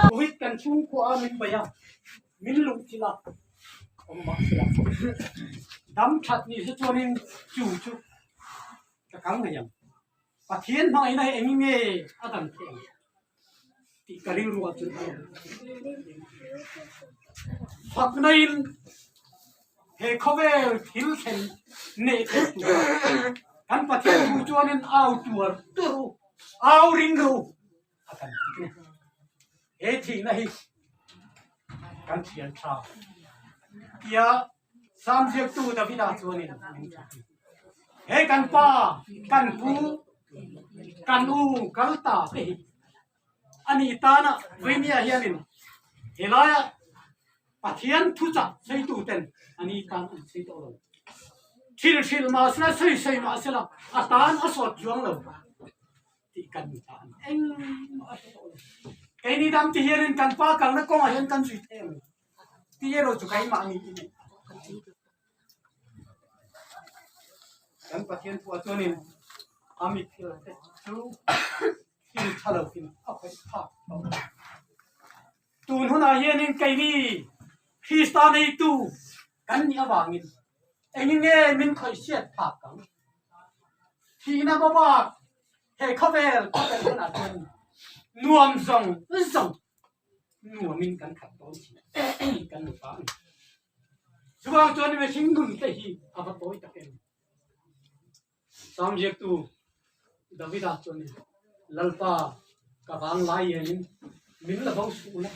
Covid kan chhungkhua a min bei a, min luh thil a awm mahse dam that ni se chuanin chu chu ka kal ngei ang. Pathian hmangaihna hi eng nge a dan theih ang tih ka rilru ah chuan a awm. Fakna in he khawvel thil thlen neih theih tur kan Pathian thu chuanin au tuar tur u, au ring ru a kan ti a ni. He thihna hi kan thian tha tia Sam ziaktu Davida chuanin min thu ti. He kan pa, kan pu, kan u kal ta te hi a nih tana Vainia hianin helaia Pathian thuchah sawitu ten a ni tan an sawi tawh lo. Thil hrilh mah sela, sawi sawi mah sela a tan a sawt zuang lo tih kan ni ta a ni. Engmah a hre tawh lo. Keini dam ti hianin kan pa kalna kawngah hian kan zui thei ang. Tih erawh chu keimah niin a ni. Kan Pathian thuah chuanin a mitthil te chu thil tha loin a khawih phak tawh. Tun hunah hianin keini Krista neitu kan nih avangin engin nge min khawih hriat phak ang? Thihna bawbak he khawvel khawvel hunah chuan nuam zawng zawng nuamin kan khat dawn thin kan ni ta a ni. Chuvang chuan mihring nun te hi a va tawi tak em? Sam ziaktu Davida chuan Lalpa ka vang lai hianin min la bo suh la,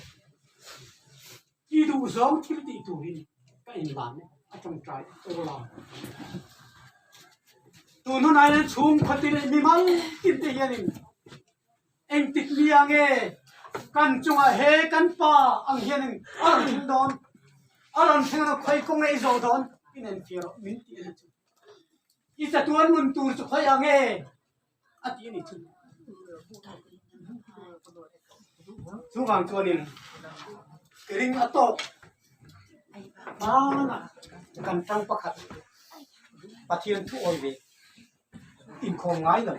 i duh zawng thil tih turin ka inlan e, a tawngtai aw la. Tun hunah hian chhungkhaw ti leh mimal tin te hianin Engtik nia nge kan chungah he kan pa ang hianin a rawn thleng dawn? A rawn thleng rawh khawi kawng nge i zawh dawn? I nen fia rawh min ti a ni chu. I chatuan nun tur chu khawi ang nge? A ti a ni chu. Chuvang chuanin ka ring a tawk hmanah kan tang pakhat Pathian thu awi ve inkhawm ngai lo.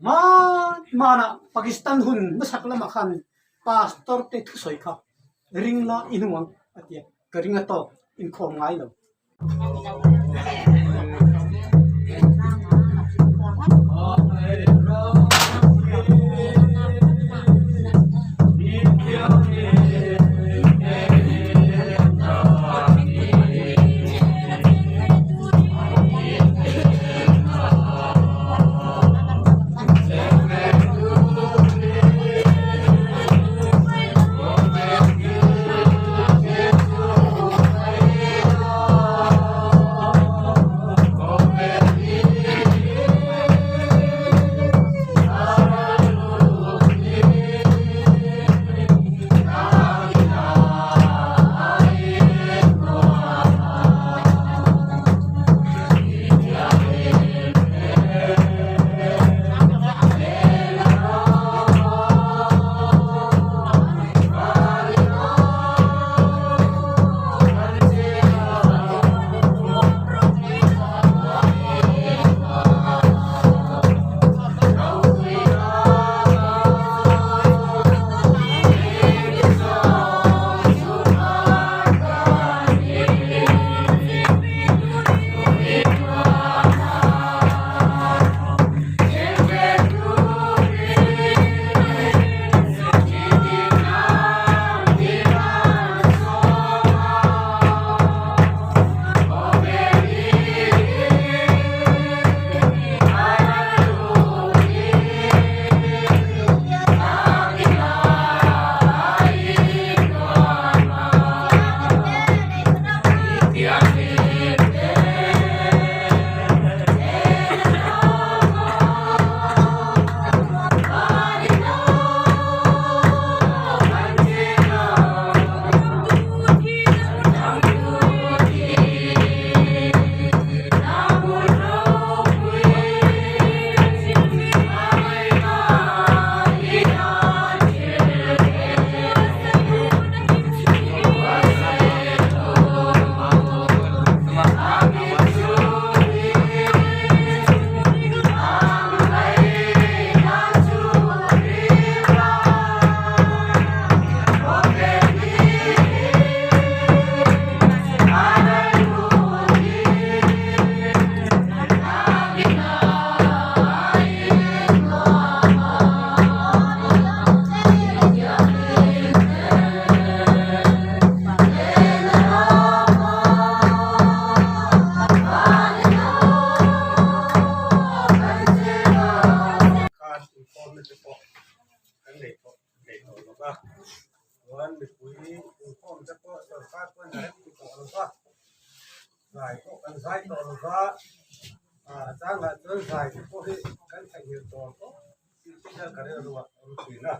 Hman hmanah Pakistan hun hmasak lamah khan pastor te thusawi kha ring la i hnung ang a ti a, ka ring a tawk inkhawm ngai lo. Sorkar pawhin a remti tawh lo va, zai pawh kan zai tawh lo va, a changah chuan zai te pawh hi kan theihnghilh tawh tawp tih te hian ka rilru ah a awm thin a,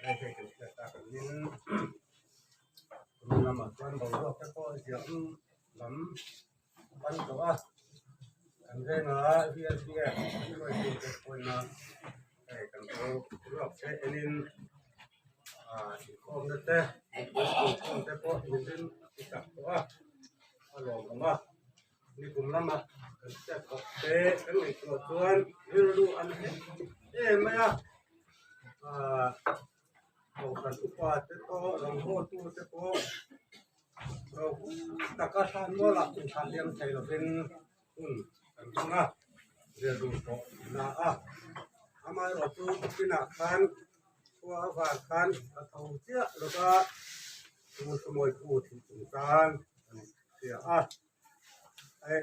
hei hei kan hriat tak angin tun lamah chuan boruak te pawh ziah lam a pan tawh a, kan vengah VLPF an ruaitute pawhin a hei kan boruak te enin. Inkhawmna te inkhawm te pawh inrin a chak tawh a a lawmawm a nikum lama kan step bawk te kan ngaihtuah chuan rilru a na em em mai a ahh kohhran upa te pawh rawngbawltu te pawh ro taka hlan mualah inthlah hliam thei lovin hun kan hmang a rilru pawh a na a amaherawhchu inah khan. Khua a var khan a tho chiah lova Muthamawi pu thih chung tan an hria a, hei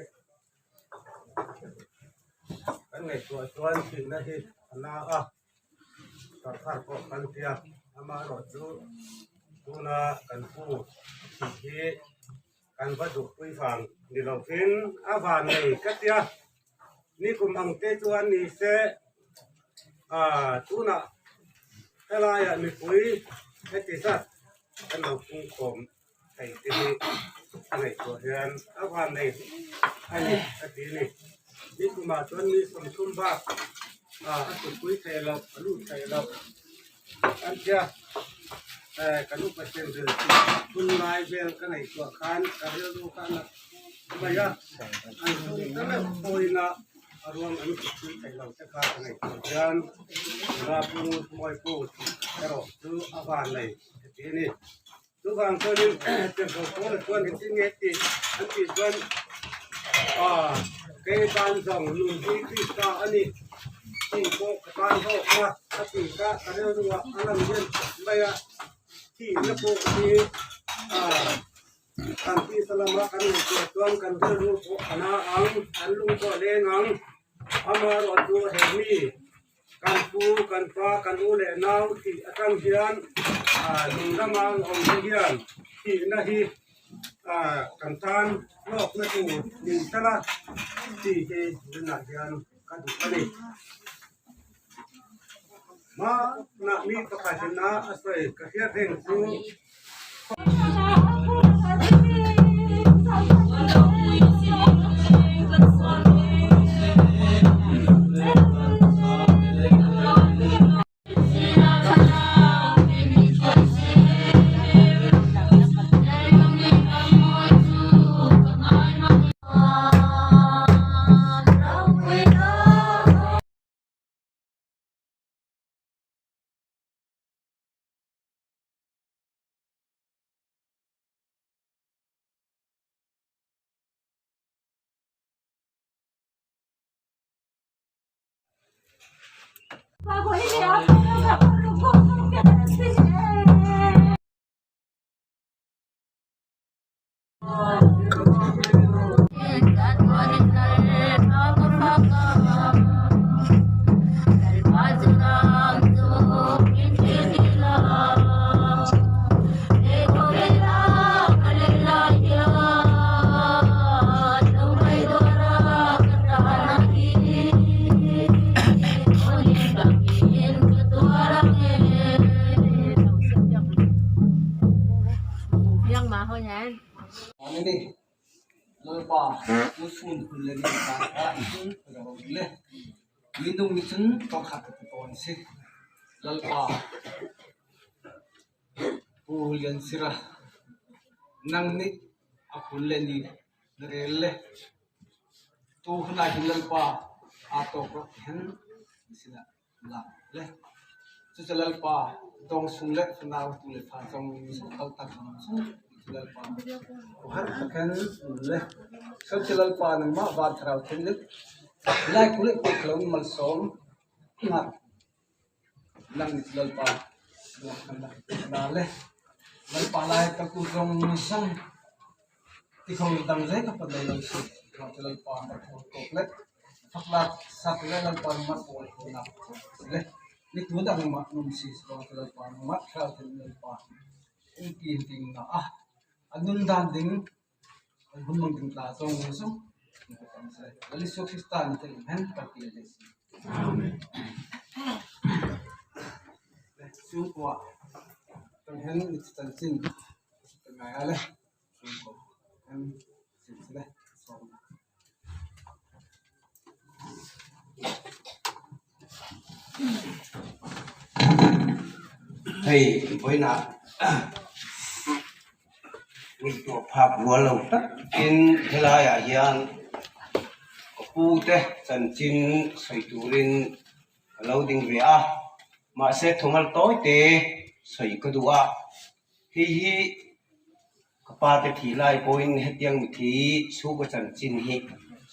kan ngaihtuah chuan thihna hi a na a, sorkar pawh kan tia amaherawhchu tuna kan pu thih hi kan va duhpui vang ni lovin a van nei ka tia. Nikum ang te chuan ni se ah tunah helaiah mipui heti zat kan lo pungkhawm thei te hi a ngaihtuah hian a van nei a ni a ti a ni. Nikumah chuan mi sawmthum bak ah a tuipui thei loh a lut thei loh an tia eh kan upa chen vel hun lai vel ka ngaihtuah khan ka rilru kha a nat mai a an chhung te meuh pawhin a a ruang an chhut thei lo te kha ka ngaihtuah hian nula pu mawi pu erawh chu a van nei heti a ni chuvang chuanin tirhkoh pawl chuan engtin nge tih an tih chuan ah kei tan zawng nun hi Krista a ni tih pawh ka tan hlawk a a tih kha ka rilruah a lang hian mai a thihna pawh hi ah. Kan tisa lama kan ngaihtuah chuan kan rilru pawh a na ang, kan lung pawh a leng ang. Amaherawhchu he mi kan pu, kan pa, kan u leh nau tih atang hian lung lama an awm te hian thihna hi kan tan hlawkna tur nin thleng a tih hi tunah hian ka duh a ni. Hmanah mi pakhat ina a sawi ka hriat reng chu. Lalpa u sun hun le ni caan kha ka ro le minung nih cun pakhat ka tawn si Lalpa Pu Lian Sira nang nih a hun le ni na rel le tu hun ah hin Lalpa aa tawk rak hen sinah lak le cucu Lalpa dong sung le fanau tu le fa zong sung kal tak sung cu Lalpa har khen le cu Lalpa nangmah van thlarau then lit lai kule ko klong malsawm ngak nang ni Lalpa na le Lalpa lai ka ku zong sang Ti kho dang zei ka pan lo si Lalpa tok le faklak sak le Lalpa mat pawl nak le ni tu dang ma num si Lalpa mat thla Lalpa um pi ding na a. A nun dan ding an hun mang ding tla zong zong Lal Jesuh Krista nih kan in hen kan ti le si. Amen. Chungkua kan hen ni chan chin kan ngai ale chungkua kan sin sile som. Hei vawiinah ngaihtuah phak rual lo takin helaiah hian ka pu te chanchin sawi turin ka lo ding ve a, mahse thumal tawi te sawi ka duh a, hei hi Ka pa te thih lai pawhin hetiang mithi chhuk a chanchin hi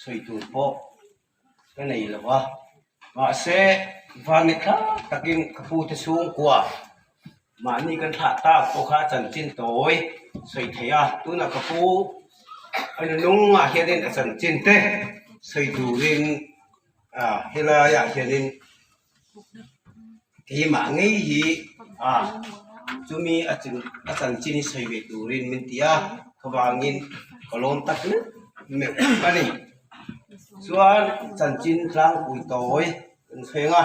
sawi tur pawh ka nei lo va, mahse vanni thlak takin ka pu te chhungkua mahni kan thlah tak pawh kha a chanchin tawi sawi thei a, tunah ka pu a nunungah hianin a chanchin te sawi turin helaiah hianin Keimah ngei hi a chumi a a chanchin hi sawi ve turin min ti a, khavangin ka lawm tak meuh meuh a ni. Chuan chanchin tlangpui tawi kan thleng a,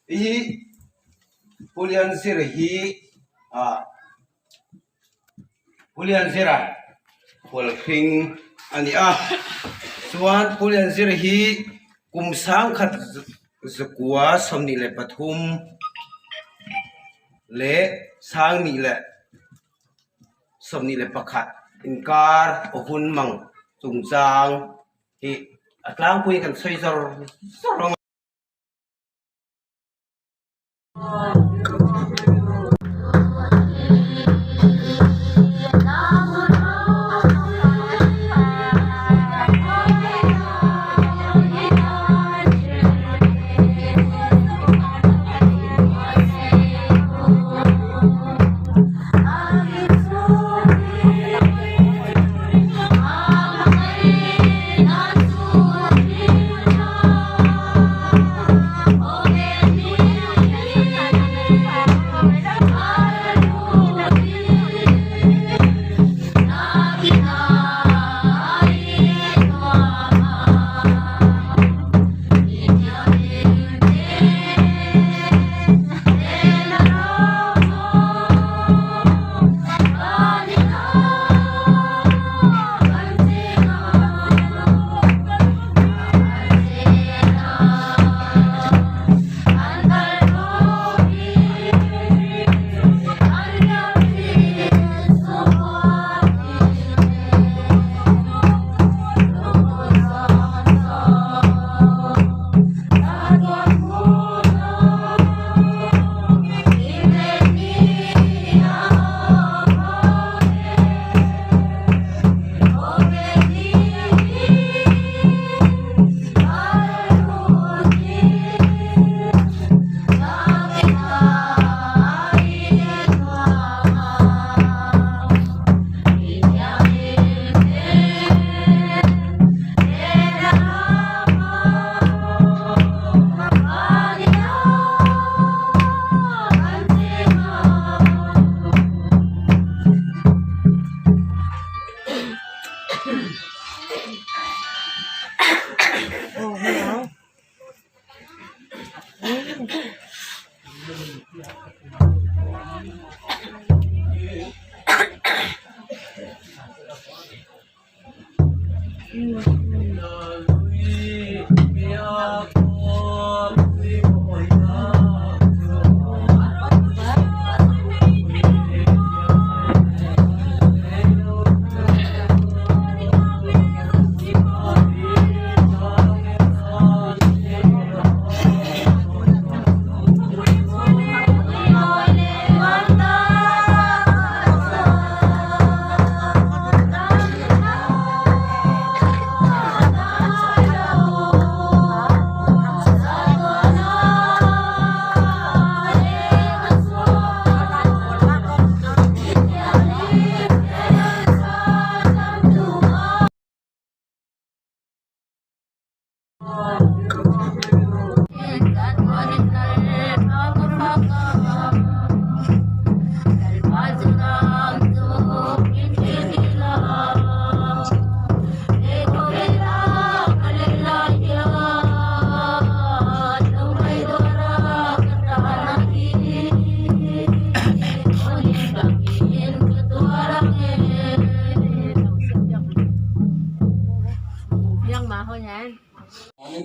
hei hi Pu Lianzira hi ah Pu Lianzira khualhring a ni a chuan Pu Lianzira hi kum sangkhat zakua 23 leh 2021 inkar aw hun mang chungchang hi a tlangpui kan sawi zawr zawr ang a.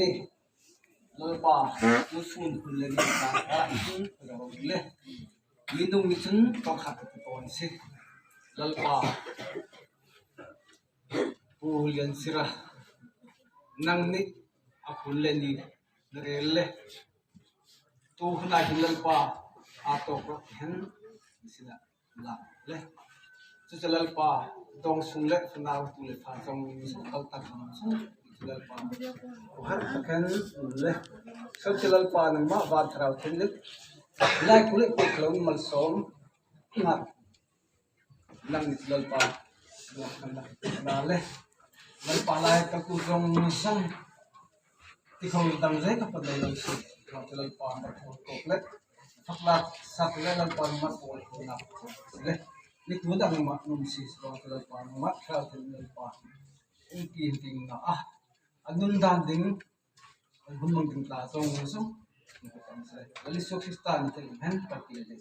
ni Lalpa tu sun hun le ni caan kha in ka ro le minung nih cun tawkhat ka tawn si. Lalpa Pu Lian Sira nang nih a hun le ni na rel le tu hun ah hin Lalpa aa tawk rak hen sinah lak le cucu Lalpa dong sung le fanau tu le fa zong kal tak chung Lalpa har takin le cu Lalpa nangmah van thlarau thinlit lai kule klo malsawm ngak nang nih Lalpa na le Lalpa lai ka ku zong zong ti kho dang zei ka pan lo si Lalpa na tho tok le faklak sak le Lalpa ma pawl nak le ni tu dang ma num si Lalpa ma thlarau thin Lalpa um pi ding na a anun dan ding an hun mang ding tla zong zong Jesuh Krista ni te hen pati le si.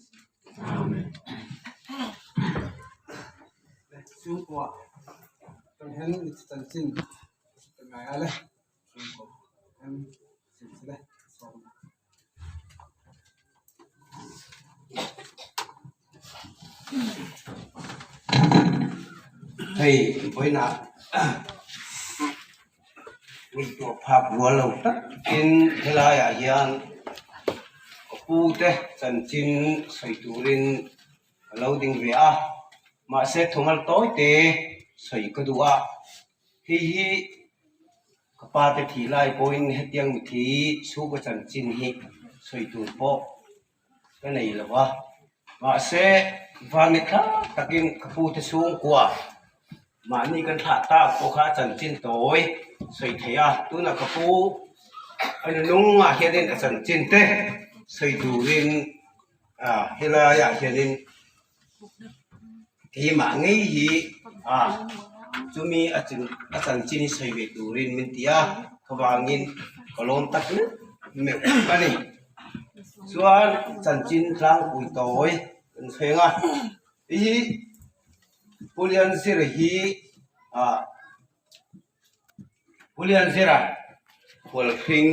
Amen. Chung kwa tang hen ni chan chin ngai ale chung ko hen sin sile som. Hei vawiinah ngaihtuah phak rual lo takin helaiah hian ka pu te chanchin sawi turin ka lo ding ve a, mahse thumal tawi te sawi ka duh a, hei hi Ka pa te thih lai pawhin hetiang mithi chhuk a chanchin hi sawi tur pawh ka nei lo va, mahse vanni thlak takin ka pu te chhungkua mahni kan thlah tak pawh kha a chanchin tawi sawi thei a, tunah ka pu a nunungah hianin a chanchin te sawi turin helaiah hianin Keimah ngei hi a chumi a a chanchin hi sawi ve turin min ti a, khavangin ka lawm tak meuh meuh a ni. Chuan chanchin tlangpui tawi kan thleng a, hei hi Pu Lianzira hi ah Pu Lianzira khualhring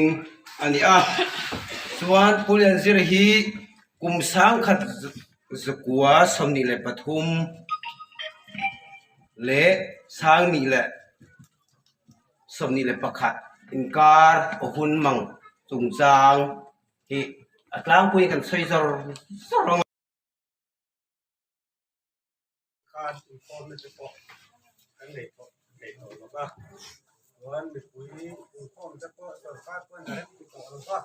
a ni a chuan Pu Lianzira hi kum sangkhat zakua 23 leh 2021 inkar a hun mang chungchang hi a tlangpui kan sawi zawr zawr ang a. Khan inkhawmna te pawh kan nei tawh nei tawh lo va, chuan mipui inkhawm te pawh sorkar chuan a rem ti tawh lo va,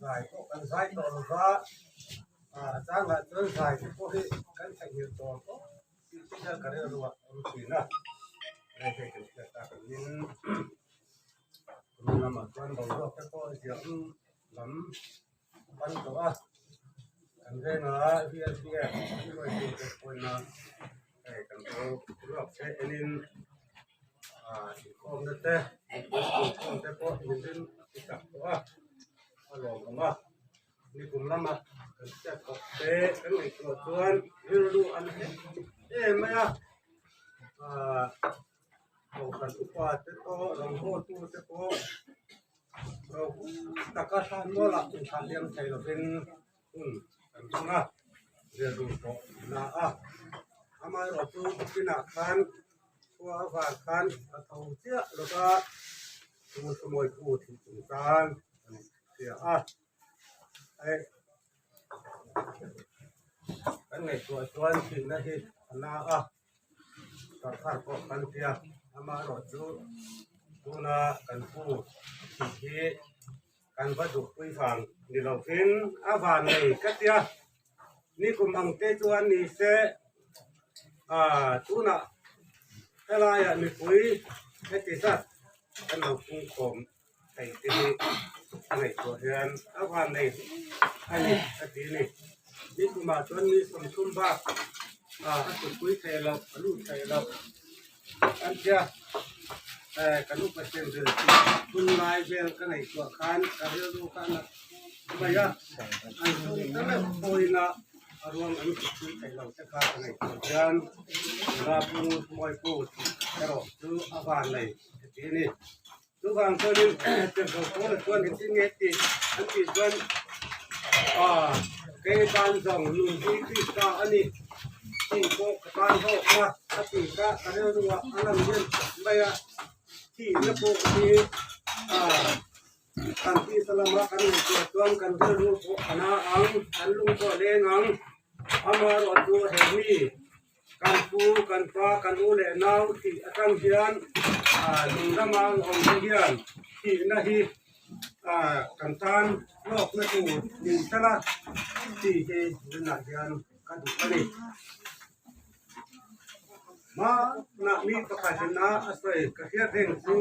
zai pawh kan zai tawh lo va, a changah chuan zai te pawh hi kan theihnghilh tawh tawh tih te hian ka rilru ah a awm thin a, hei hei kan hriat tak angin kum lamah chuan boruak te pawh ziah lam a pan tawh a kan vengah VLPF an hruaitu te pawhin hei kan lo ruak che enin ah inkhawmna te inkhawm te pawh min rin a ti chak tawh a a lawmawm a nikum lama kan hriat bawk te kan ngaihtuah chuan rilru an hek em mai a ah kohhran upa te pawh rawngbawltu te pawh. Taka hlan mualah inthlan hliam thei lovin hun kan hmang a, rilru pawh a na a. Amaherawhchu inah khan khua a var khan a tho chiah lova Chungsawi phu thih chungchang kan hria a. Hei kan ngaihtuah chuan thihna hi a na a. Sorkar pawh kan tia amaherawhchu tuna kan pu tih hi kan va duhpui vang ni lovin a van nei ka tia nikum ang te chuan ni se ah tunah helaiah mipui heti zat kan lo pungkhawm thei te hi a ngaihtuah hian a van nei a ni a ti a ni. Nikumah chuan mi 30 bak a tupui thei loh a lut thei loh an tia eh kan upa chen zir hun lai vel ka ngaihtuah khan ka rilru kha a nat mai a an chhung te meuh pawhin a a ruang an tupui thei lo te kha ka ngaihtuah hian nula pu mawi pu erawh chu a van nei a ti a ni. Chuvang chuanin tirhkoh Paula chuan engtin nge tih an tih chuan ah kei tan zawng nun hi Krista a ni tih pawh ka tan hlawk a, a tih kha ka rilruah a lang hian mai a, thihna pawh hi ah kan tisa lama kan ngaihtuah chuan kan rilru pawh a na ang, kan lung pawh a leng ang, amaherawhchu he mi Kan pu, kan pa, kan u leh nau tih atang hian lung rama an awm te hian thihna hi kan tan hlawkna tur ni sela tih hi tunah hian ka duh a ni. Hmanah mi pakhatin a sawi ka hriat reng chu.